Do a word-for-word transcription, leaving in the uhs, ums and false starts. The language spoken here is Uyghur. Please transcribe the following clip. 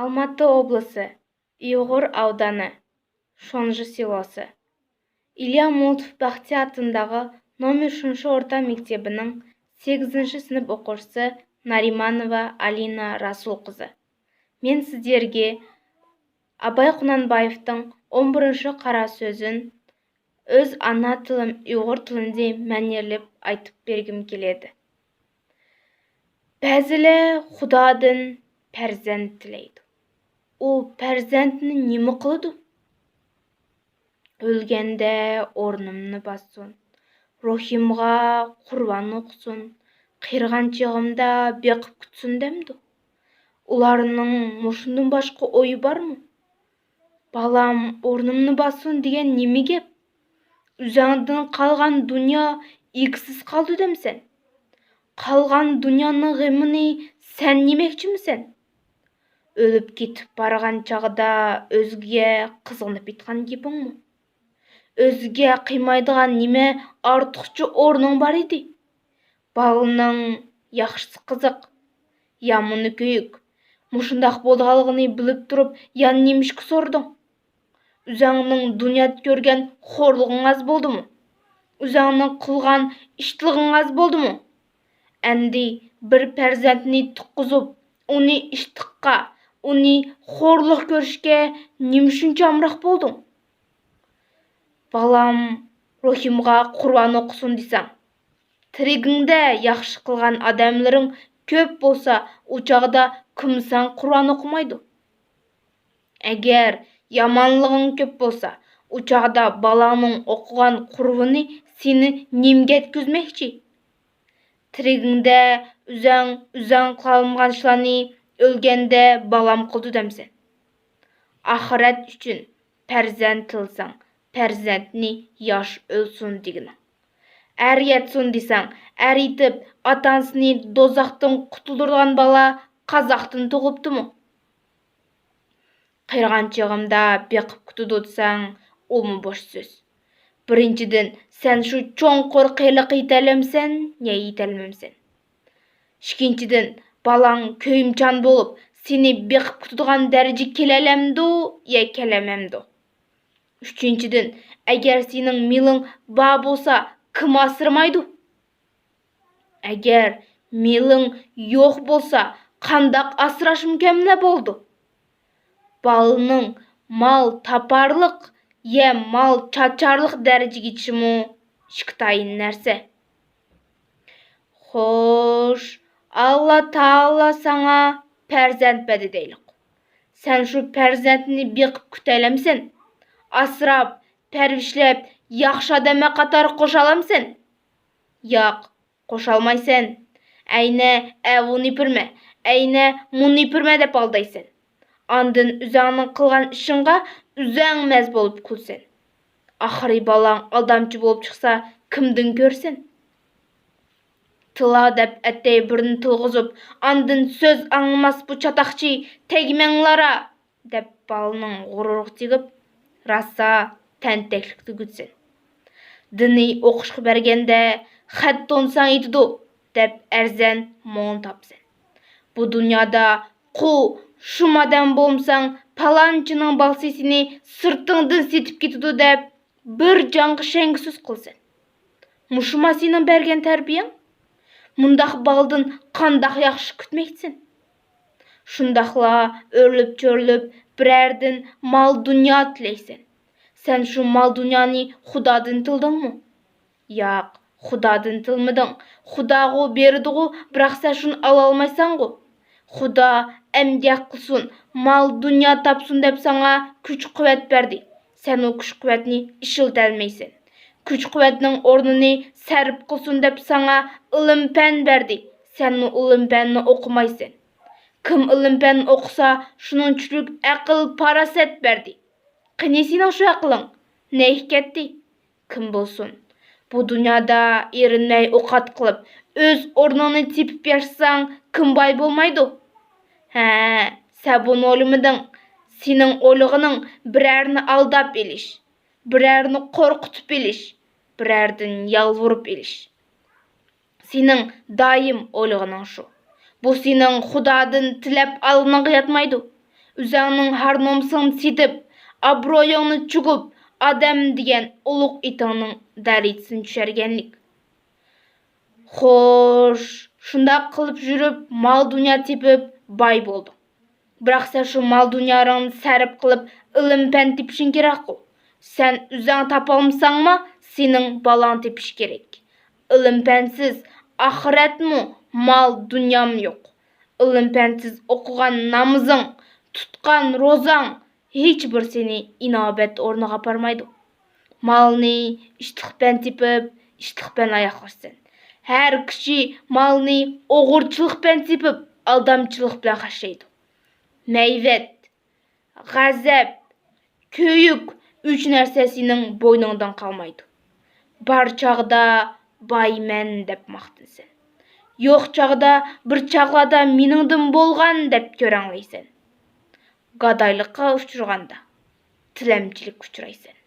ئالماتى ئوبلىسى، ئۇيغۇر ئاۋدانى، شونژى سېلوسى. ئىليا مولتوف بەختىيار ئاتىندىغى نومېر ئۈچىنچى ئورتا مەكتىپىنىڭ سەككىزىنچى سىنىپ ئوقۇغۇچىسى نارىمانوۋا ئالىنا رەسۇل قىزى. مەن سىزلەرگە ئاباي قۇنانبايېۋنىڭ ئون بىرىنچى قارا سۆزىنى ئۆز ئانا تىلىم ئۇيغۇر تىلىدا مەنىيەلەپ ئېيتىپ بەرگۈم كېلىدۇ. بەزىلەر خۇدادىن پەرزەنت تىلەيدۇ. ئۇ پەرزەنتنى نېمە قىلىدۇ؟ ئۆلگەندە ئورنۇمنى باسسۇن، روھىمغا قۇرئان ئوقۇسۇن، قېرىغان چېغىمدا بېقىپ كۈتسۇن دەمدۇ؟ ئۇلارنىڭ مۇشۇندىن باشقا ئويى بارمۇ؟ بالام ئورنۇمنى باسسۇن دېگەن نېمە گەپ؟ ئۆزۈڭدىن قالغان دۇنيا ئىگىسىز قالدى دەمسەن؟ قالغان دۇنيانىڭ غېمىنى سەن يېمەكچىمىسەن؟ ئۆلۈپ كېتىپ بارغان چاغدا ئۆزگىگە قىزغىنىپ ئېيتقان گېپىڭمۇ؟ ئۆزگە قىيمايدىغان نېمە ئارتۇقچە ئورنۇڭ بار ئىدى؟ بالىنىڭ ياخشىسى قىزىق، يامىنى كۆيۈك. مۇشۇنداق بولىدىغانلىقىنى بىلىپ تۇرۇپ يەنە نېمىشقا سورىدىڭ؟ ئۆزۈڭنىڭ دۇنيادا كۆرگەن خورلۇقۇڭ ئاز بولدىمۇ؟ ئۆزۈڭنىڭ قىلغان ئىتلىقىڭ ئاز بولدىمۇ؟ ئەمدى بىر پەرزەنتنى تۇغقۇزۇپ، ئۇنى ئىتلىققا، ئۇنى خورلۇق كۆرۈشكە نېمە شۇنچە ئامراق بولدۇڭ؟ بالام روھىمغا قۇرئان ئوقۇسۇن دېسەڭ، تىرىكىڭدە ياخشى قىلغان ئادەملىرىڭ كۆپ بولسا، ئۇ چاغدا كىم ساڭا قۇرئان ئوقۇمايدۇ؟ ئەگەر يامانلىقىڭ كۆپ بولسا، ئۇ چاغدا بالاڭنىڭ ئوقۇغان قۇرئىنى سېنى نېمىگە يەتكۈزمەكچى؟ تىرىكىڭدە ئۆزۈڭ، ئۆزۈڭ قىلالمىغان ئىشلارنى ئۆلگەندە بالام قىلدى دەمسەن؟ ئاخىرەت ئۈچۈن پەرزەنت تىلىسەڭ، پەرزەنتنى ياش ئۆلسۇن دېگىنىڭ. ئەر يەتسۇن دېسەڭ، ئەر يېتىپ ئاتا-ئانىسىنى دوزاختىن قۇتۇلدۇرىدىغان بالا قازاقتىن تۇغۇپتىمۇ؟ قېرىغان چېغىمدا بېقىپ كۈتىدۇ دېسەڭ، ئۇمۇ بوش سۆز. بىرىنچىدىن، سەن شۇ چوڭقۇر قېرىلىققا يېتەلەمسەن يا يېتەلمەمسەن؟ ئىككىنچىدىن، بالاڭ كۆيۈمچان بولۇپ، سېنى بېقىپ كۈتىدىغان دەرىجىگە كېلەلەمدۇ يا كېلەلمەمدۇ؟ ئۈچىنچىدىن، ئەگەر سېنىڭ مېلىڭ بار بولسا، كىم ئاسرىمايدۇ؟ ئەگەر مېلىڭ يوق بولسا، قانداق ئاسراشمۇ كەملا بولىدۇ؟ بالىنىڭ مال تاپارلىق يا مال چاچارلىق دەرىجىگە يېتىشىمۇ ئىككى تايىن نەرسە. خوش، ئاللا تائالا ساڭا پەرزەنت بەردى دەيلۇق. سەن شۇ پەرزەنتنى بېقىپ كۈتەلەمسەن؟ ئاسراپ، پەرۋىشلەپ، ياخشى ئادەملەر قاتارىغا قوشالامسەن؟ ياق، قوشالمايسەن. ئەينە ئەۋۇنى پۈرمە، ئەينە مۇنى پۈرمە دەپ ئالدايسەن. ئاندىن ئۆزۈڭنىڭ قىلغان ئىشىڭغا ئۆزۈڭ مەز بولۇپ كۈلىسەن. ئاخىرى بالاڭ ئالدامچى بولۇپ چىقسا، كىمدىن كۆرىسەن؟ تىلا دەپ ئەتەي بىرنى تىلغۇزۇپ، ئاندىن سۆز ئاڭلىماس بۇ چاتاقچى، تەگمەڭلارا! دەپ بالىنىڭ غۇرۇرىغا تېگىپ، راسا تەنتەكلىك تۈگۈتسۇن. دىنىي ئوقۇشقا بەرگەندە خەت تونۇساڭ يېتىدۇ، دەپ ئەرزان مولنى تاپىسەن. بۇ دۇنيادا قۇ، شۇم ئادەم بولمىساڭ، پالانچىنىڭ بالىسى سېنى سىرتىڭدىن سېتىپ كېتىدۇ، دەپ بىر جانغا شەڭگە سۆز قىلىسەن. مۇشۇما سېنىڭ بەرگەن تەربىيەڭ؟ مۇنداق بالىدىن قانداق ياخشى كۈتمەكچىسەن؟ شۇنداقلا ئۆرۈلۈپ-چۆرۈلۈپ بىرەردىن مال-دۇنيا تىلەيسەن. سەن شۇ مال-دۇنيانى خۇدادىن تىلىدىڭمۇ؟ ياق، خۇدادىن تىلىمىدىڭ. خۇداغۇ بېرىدىغۇ، بىراق سەن شۇنى ئالالمايسەنغۇ. خۇدا ئەمگەك قىلسۇن، مال-دۇنيا تاپسۇن دەپ ساڭا كۈچ-قۇۋۋەت بەردى. سەن ئۇ كۈچ-قۇۋۋەتنى ئىشلىتەلمەيسەن. كۈچ-قۇۋۋەتنىڭ ئورنىنى سەرپ قىلسۇن دەپ ساڭا ئىلىم-پەن بەردى. سەن ئۇ ئىلىم-پەننى ئوقۇمايسەن. كىم ئىلىم-پەن ئوقۇسا، شۇنىڭچىلىك ئەقىل-پاراسەت بەردى. قېنى سېنىڭ شۇ ئەقلىڭ؟ نەگە كەتتى؟ كىم بولسۇن؟ بۇ دۇنيادا ئېرىنمەي ئوقەت قىلىپ، ئۆز ئورنۇڭنى تېپىپ ياشىساڭ، كىم باي بولمايدۇ؟ ھە، سەن بۇنى ئويلىمىدىڭ. سېنىڭ ئويلىغىنىڭ بىرەرنى ئالداپ ئېلىش، بىرەرنى قورقۇتۇپ ئېلىش، بىرەردىن يالۋۇرۇپ ئېلىش. سېنىڭ دائىم ئويلىغىنىڭ شۇ. بۇ سېنىڭ خۇدادىن تىلەپ ئالغىنىڭغا ياتمايدۇ. ئۆزەڭنىڭ ھار-نومۇسۇڭنى سېتىپ، ئابرۇيۇڭنى چۈگۈپ، ئادەم دېگەن ئۇلۇغ ئېتىڭنىڭ دەرىجىسىنى چۈشۈرگەنلىك. خوش، شۇنداق قىلىپ يۈرۈپ، مال-دۇنيا تېپىپ، باي بولدۇڭ. بىراق سەن شۇ مال-دۇنياڭنى سەرپ قىلىپ، ئىلىم-پەن تېپىشىڭ كېرەكقۇ. سەن ئۆزۈڭ تاپالمىساڭمۇ، سېنىڭ بالاڭ تېپىشى كېرەك. ئىلىم-پەنسىز ئاخىرەتمۇ، مال-دۇنيامۇ يوق. ئىلىم-پەنسىز ئوقۇغان نامىزىڭ، تۇتقان روزاڭ ھېچبىرسىنى ئىنابەت ئورنىغا ئاپارمايدۇ. مالنى ئىشلىق پەن تېپىپ، ئىشلىق پەن ئاياغلارسەن. ھەر كىشى مالنى ئوغرىچىلىق پەن تېپىپ، ئالدامچىلىق بىلەن خەجلەيدۇ. مەيۋەت، غەزەپ، كۆيۈك، ئۈچ نەرسە سېنىڭ بوينۇڭدىن قالمايدۇ. بار چاغدا بايمەن دەپ ماختىنىسەن. يوق چاغدا بىر چاغلاردا مېنىڭدىن بولغان دەپ كۆرەڭلەيسەن. گادايلىققا ئۇچرىغاندا تىلەمچىلىككە ئۇچرايسەن.